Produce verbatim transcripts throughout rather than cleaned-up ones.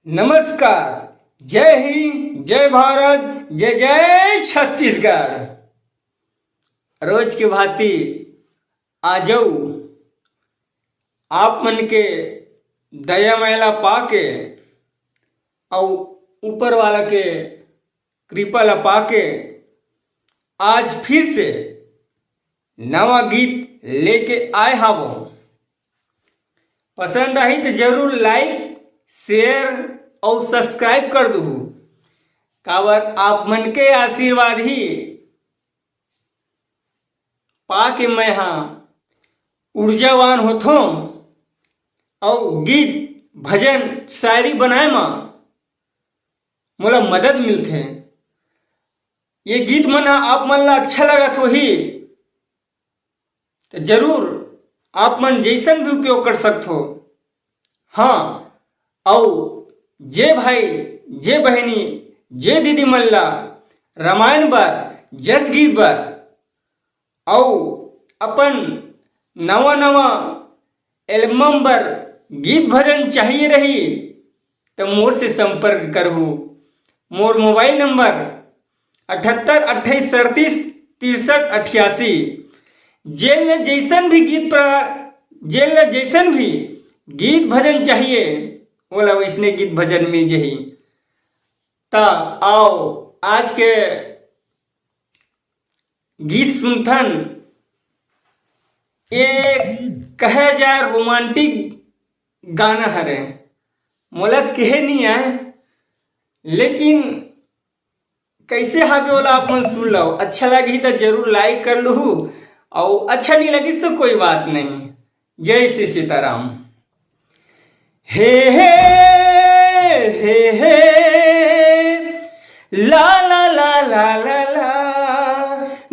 नमस्कार, जय हिंद, जय भारत, जय जय छत्तीसगढ़। रोज के भांति आजऊ आप मन के दया मया ला पाके अउ ऊपर वाला के कृपा ला पाके आज फिर से नवा गीत लेके आए हावों। पसंद आही तो जरूर like, share अउ subscribe कर दुहू, काबर आप मन के आशीर्वाद ही पाके मैं हा ऊर्जावान होथों अउ गीत भजन शायरी बनाए मा मोला मदद मिलथे। ये गीत मन ह आप मन ला अच्छा लगत होही तो जरूर आप मन जैसन भी उपयोग कर सकथो। हाँ, अउ जे भाई, जे बहिनी, जे दीदी मन ला रामायण बर, जस गीत बर अउ अपन नवा नवा album बर गीत भजन चाहिए रही त मोर से संपर्क करहू। मोर mobile number अठहत्तर अट्ठाईस सड़तीस तिरसठ अठियासी। जेन ल जैसन भी गीत प्र-, जेन ल जैसन भी गीत भजन चाहिए, ओला वैसने गीत भजन मिल जही। त आओ आज के गीत सुनथन। ये कहे जाए romantic गाना हरे, मोला त कहे नहीं आए, लेकिन कैसे हावे ओला आप मन सुन लो। अच्छा लगही त जरूर like कर लूहू, अउ अच्छा नहीं लगिस तो कोई बात नहीं। जय श्री सीताराम। हे हे, हे हे, ला ला ला ला ला ला,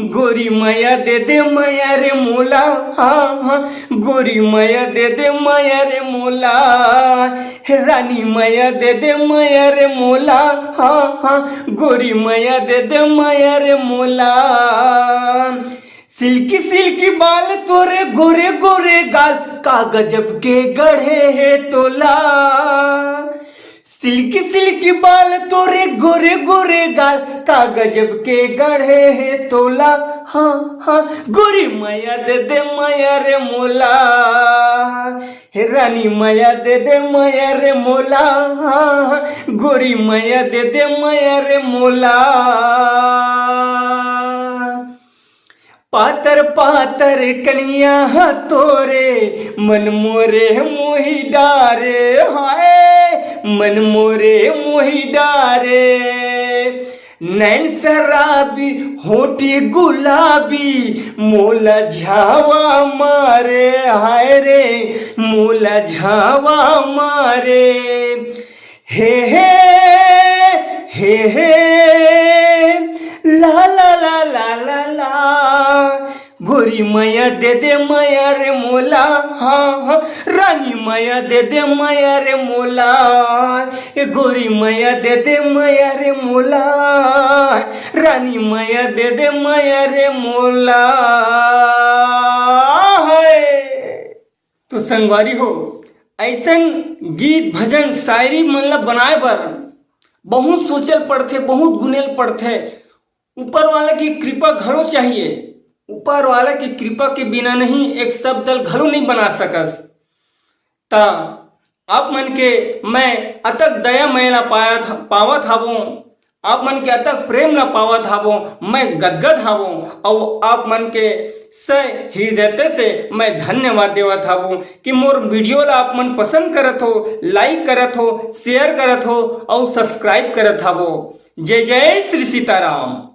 गोरी मया दे दे मया रे मोला, हाँ हाँ, गोरी मया दे दे मया रे मोला, हे रानी मया दे दे मया रे मोला, हाँ हाँ, गोरी मया दे दे मया रे मोला। सिल्की सिल्की बाल तोरे, गोरे गोरे गाल, का गजब के गढ़े हे तोला। सिल्की सिल्की बाल तोरे, गोरे गोरे गाल, का गजब के गढ़े हे तोला। हाँ हाँ, गोरी मया दे दे मया रे मोला, हे रानी मया दे दे मया रे मोला। हाँ हाँ, गोरी मया दे दे मया रे मोला। पातर पातर कनिया ह तोरे, मन मोरे मोही डारे, हाय, मन मोरे मोही डारे। नैन शराबी, होठी गुलाबी, मोला झावा मारे, हाय रे, मोला झावा मारे। हे हे, हे हे, ला ला ला ला ला ला। गोरी मया दे दे मया रे मोला, हाँ हाँ, रानी मया दे दे मया रे मोला। ए गोरी मया दे दे मया रे मोला, रानी मया दे दे मया रे मोला। हाय। तो संगवारी हो, ऐसन गीत, भजन, शायरी मन ला बनाए बर बहुत सोचल पड़थे, बहुत गुनेल पड़थे। ऊपर वाला की कृपा घलो चाहिए। ऊपर वाला की कृपा के बिना नहीं एक शब्द ल घलो नहीं बना सकस। त आप मन के मैं अतक दया मया ला पायत, पावत हावों, आप मन के अतक प्रेम ला पावत हावों, मैं गदगद हावों, अउ आप मन के सय हृदय से मैं धन्यवाद देवत हावों कि मोर video ला आप मन पसंद करत हो, like करत हो, share करत हो अउ subscribe करत हावो। जय जय श्री सीताराम।